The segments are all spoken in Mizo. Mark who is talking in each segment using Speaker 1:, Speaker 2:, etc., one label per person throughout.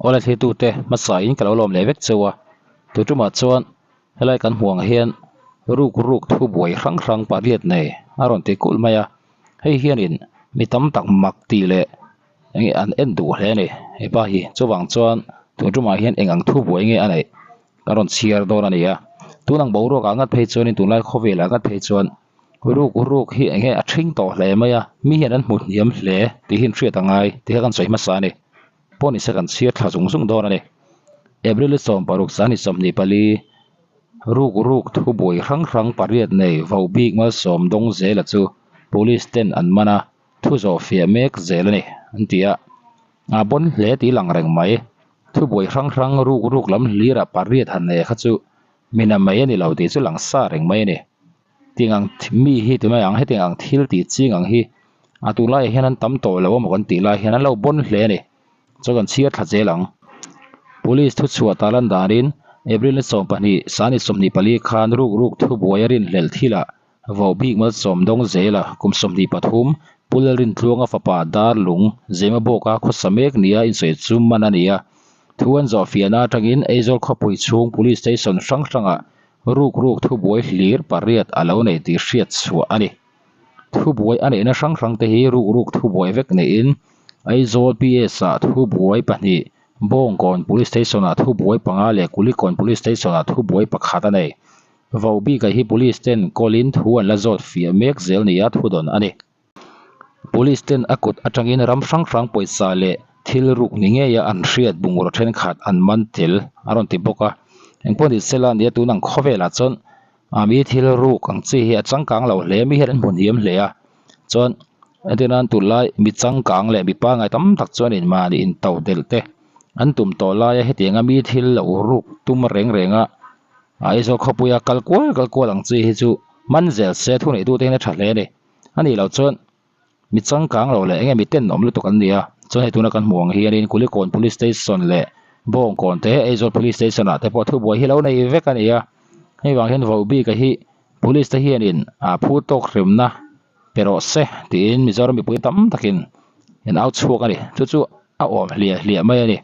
Speaker 1: Awle thlirtute hmasa in ka lo lawm leh vek cheu a, tu tumah chuan helai kan hmuh ang hian ruk ruk thu buai hrang hrang pariat nei a rawn ti kulh mai a, hei hianin mi tam tak mak tih leh enge an en duh hle a ni hepa hi chuvang chuan tun tumah hian eng ang thu buai nge a neih ka rawn chhiar dawn a ni a, tun ang boruak ah ngat phei chuanin tunlai khawvel ah ngat phei chuan ruk ruk hi enge a ṭhing tawh hle mai a, mi hian an hmu hniam hle tih hi an hriat a ngai tih kha kan sawi hmasa a ni. Pawh ni se kan chhiar thla zung zung dawn a ni. April 16 sani 24 ruk ruk thu buai hrang hrang pariat nei vo bik malsawm dawng zela chu police ten an man a, thu zawh fiah mek zel a ni an ti a. A pawn hle tih lang reng mai. Thu buai hrang hrang ruk ruk lam hlirah pariat han nei kha chu mina mai a ni lo tih chu lang sa reng mai a ni. Tiang ang mi hi ti mai ang hetiang ang thil tih ching ang hi a tunlaiah hian an tam tawh lo a maw kan tih lai hian an lo bawn hle a ni. Chuan kan chhiar thla zel ang. Police thuchhuah ta lan danin April ni 12 sani 24 khan ruk ruk thubuai a rinhlelh thilah Vau bik malsawm dawng zela kum 23 Pu Lalrintluanga fapa Darlung Zema bawka khawsa mek nia insawi chu man a ni a. Thu an zawh fiahna atangin Aizawl khawpui chhung Police Station hrang hrangah ruk ruk thubuai hlir pariat a lo nei tih hriat chhuah a ni. Thubuai a neihna hrang hrang te hi ruk ruk thubuai vek neiin Aizawl PS ah thubuai pahnih, Bawngkawn Police Station ah thubuai panga leh Kulikawn Police Station ah thubuai pakhat a nei. Vau bika hi Police ten kawlin thu an la zawt fiah mek zel nia thudawn a ni. Police ten a kut atangin ram hrang hrang pawisa leh thil ruk ni ngeia an hriat bungraw thenkhat an man tel a rawn ti bawk a. Engpawh ni sela nia tun ang khawvelah chuan mi thil ruk ang chi hi a changkang lo hle mi hian an hmu hniam hle a. Chuan entir nan tunlai mi changkang leh mi pangngai tam tak chuanin mahni into delh te an tum tawh laia hetianga mi thil lo ruk tum reng reng a Aizawl khawpuia kal kual kal kual ang chi hi chu man zel se thuneitute hian a tha hle a ni. A nih loh chuan mi changkang lo leh enge mi tenawm lutuk an ni a, chuan hei tuna kan hmuh ang hianin Kulikawn Police Station leh Bawngkawn te Aizawl Police Station ah te pawh thubuai hi lo nei vek a ni a, hei vang hian Vohbika hi Police te hianin a phu tawk hremna pe rawh se tiin Mizoram mipui tam takin an au chhuak a ni, chu chu a awm hliah hliah mai a ni.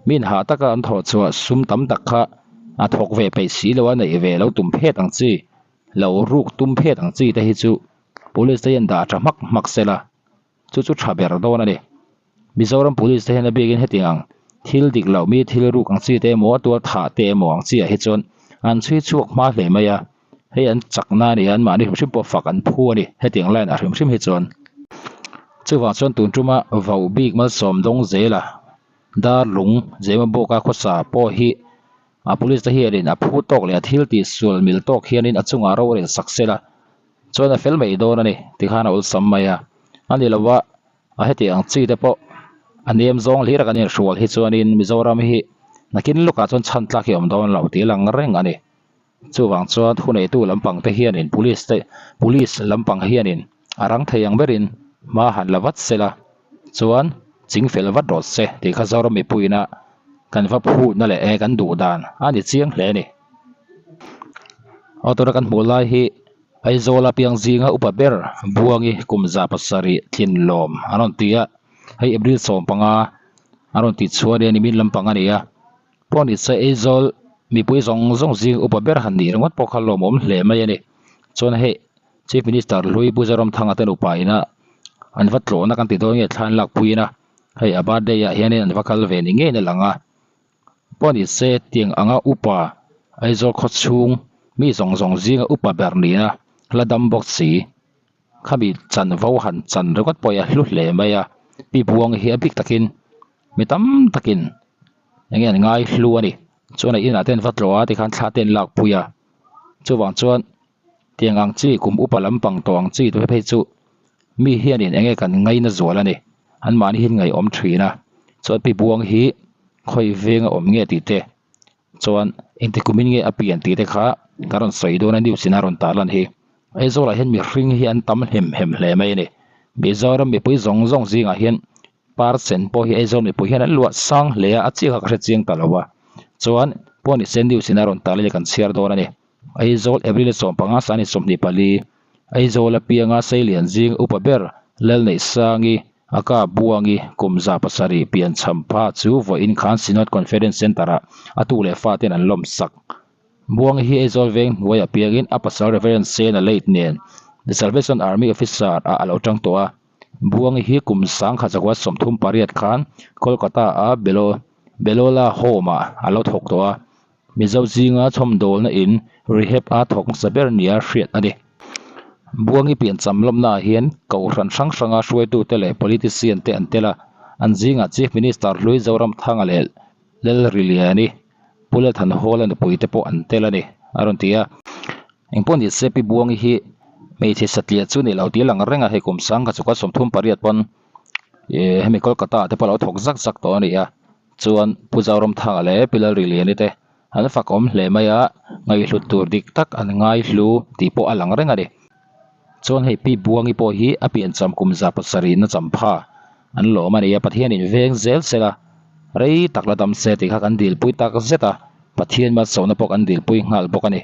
Speaker 1: Min hah taka an thawh chhuah sum tam tak kha a thawk ve peih si lo a, neih ve lo tum phet ang chi. Lo ruk tum phet ang chi te hi chu Police te hian dah tha hmak hmak se la, chu chu tha ber dawn a ni. Mizoram Police te hian a bikin hetiang ang thil dik loh mi thil ruk ang chi te emaw tual thah te emaw ang chi ah hi chuan an chhui chhuak hma hle mai a, hei an chakna a ni a, anmahni hrim hrim pawh fak an phu a ni hetiang line ah hrim hrim hi chuan. Chuvang chuan tun tuma vauh bik malsawm dawng zela Darlung Zemabawka khawsa pawh hi A police te hianin a phu tawk leh a thil tih sual mil tawk hianin a chungah rorel sak sel a, chuan a fel mai dawn a ni tikhan a awlsam mai a. A ni lo a, a heti ang chi te pawh a nem zawng hlir a kan inhrual hi chuanin Mizoram hi nakin lawkah chuan chhan tlak hi a awm dawn lo tih a lang reng a ni. Chuvang chuan thuneitu lampang te hianin police te police lampang hianin a rang thei ang berin hma han la vat sel a, chuan ching fel vat rawh se tih kha Zoram mipuiin a kan va phutna leh e kan duh dan a ni chiang hle a ni. Aw tuna kan hmuh lai hi Aizawl a piang zinga upa ber Buangi kum za pasarih tlinlawm an rawn ti a, hei April 15 an rawn tih chhuah a nia nimin lampang a ni a. Pawh ni se Aizawl mipui zawng zawng zing upa ber han nih ringawt pawh kha lawmawm hle mai a ni. Chuan hei Chief Minister Hlui Pu Zoramthanga te nupa ina an va tlawhna kan ti dawn nge thla an lakpuiin a, hei a birthday ah hianin an va kal ve ni ngeiin a lang a. Pawh ni se tiang anga upa Aizawl khawchhung mi zawng zawng zinga upa ber nihna la dam bawk si. Khami chanvo han chan ringawt pawh hi a hlu hle mai a, Pi Buangi hi a bik takin mi tam takin eng nge an ngai hlu a ni. Chuan a inah te an va tlawh a tikhan thla te an lakpui a, chuvang chuan tiang ang chi kum upa lampang tawh ang chi te phei chu mi hianin eng nge kan ngaina zual a ni. Anmahni hi an ngaihawm thin a, chuan Pi Buangi hi khawi venga awm nge tih te. Chuan engti kumin nge a pian tih te kha ka rawn sawi dawn a news in a rawn tar lan hi. Aizawl ah hian mihring hi an tam hem hem hle mai a ni. Mizoram mipui zawng zawng zingah hian percent pawh hi Aizawl mipui hian an luah sang hle a, a chiah kha ka hre chiang ta lo a. Chuan pawh ni se news in a rawn tar lan hi kan chhiar dawn a ni. Aizawl April 15 sani 24 Aizawl apianga Seilian zing upa ber Lalneihsangi. Aka Buangi kum 700 piancham pha chu vawiin khan Synod Conference Centre ah a tu leh fa ten an lawm sak. Buangi hi Aizawl veng hnuaiah piangin a pasal Rev. Sena Late nen The Salvation Army Officer ah a lo tang tawh a. Buangi hi kum 1938 khan Kolkata a Belo Belola Home ah a lo thawk tawh a. Mizo zinga chhawmdawlna in rehab a thawk hmasa ber nia hriat a ni. Buangi piancham lawmnaah hian kohhran hrang hranga hruaitute leh politician te an tel a, an zingah Chief Minister hlui Zoramthanga leh Lalriliani, Pu Lalthanhawla nupui te pawh an tel a ni, a rawn ti a. Engpawh ni se Pi Buangi hi hmeichhe satliah chu ni lo tih a lang reng a, hei kum 1938 pawn ih hemi Kolkata ah te pawh a lo thawk zak zak tawh a ni a. Chuan Pu Zoramthanga leh Pi Lalriliani te an fakawm hle mai a, ngaihhlut tur dik tak an ngaihlu tih pawh a lang reng a ni. Chuan hei Pi Buangi pawh hi a piancham kum 700 na champha an lawm a ni a, Pathianin veng zel sel a, rei tak la dam se tih kha kan dilpui tak zet a, Pathian malsawmna pawh kan dilpui nghal bawk a ni.